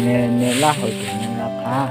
Niag laj hauv ces nws los qab.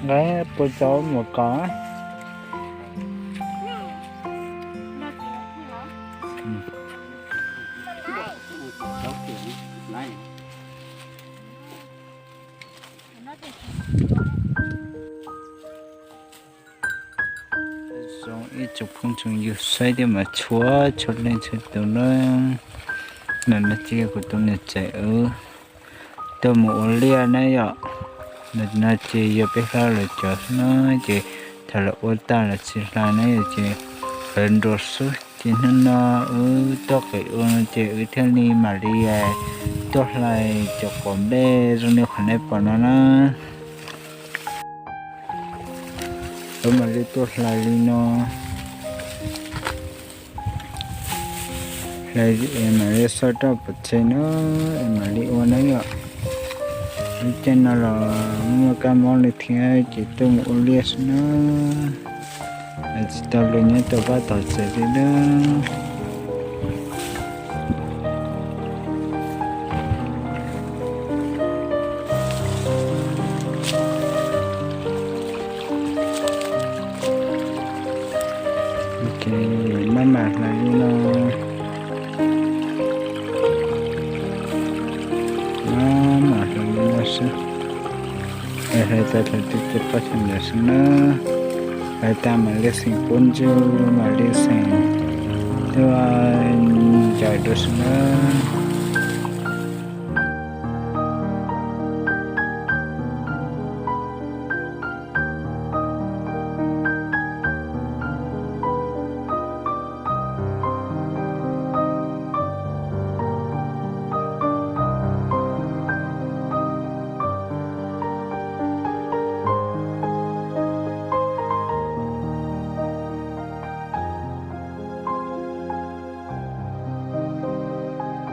Nqa puas cov mus kov. Zoo ib tsoom phooj tsoom ywg saib thiab mas txhua txhua leej txhua tus na. Nim no ces kuv tus niam tsev wb tuaj mus ua liaj na yom. Nim no ces yog peb hla lawv cov xwb na, ces thaum lawv ua tag lawv tsis hla na yom, ces lawv nrog xwb. Ces hnub no wb tuaj qev ua no ces wb thiaj li mam li tuaj hlais cov quav nplej zoo li qhov nej pom no na. Wb mam li tuaj hlais li no. Hlais es mam li xa rau pov tseg na, es mam li ua na yom. Lub caij no los muaj kab mob li thiab ces tuaj mus ua liaj xwb na. Tsis tau luag nyob tau vaj tau tsev li na. Maj mam hlais li no, maj mam hlais li no xwb. Hlais txog thaum twg ces poj xeem ntawd xwb na. Hlais tas mam li xeem pub ntswg, mam li xeem tuaj ncaws dua xwb na.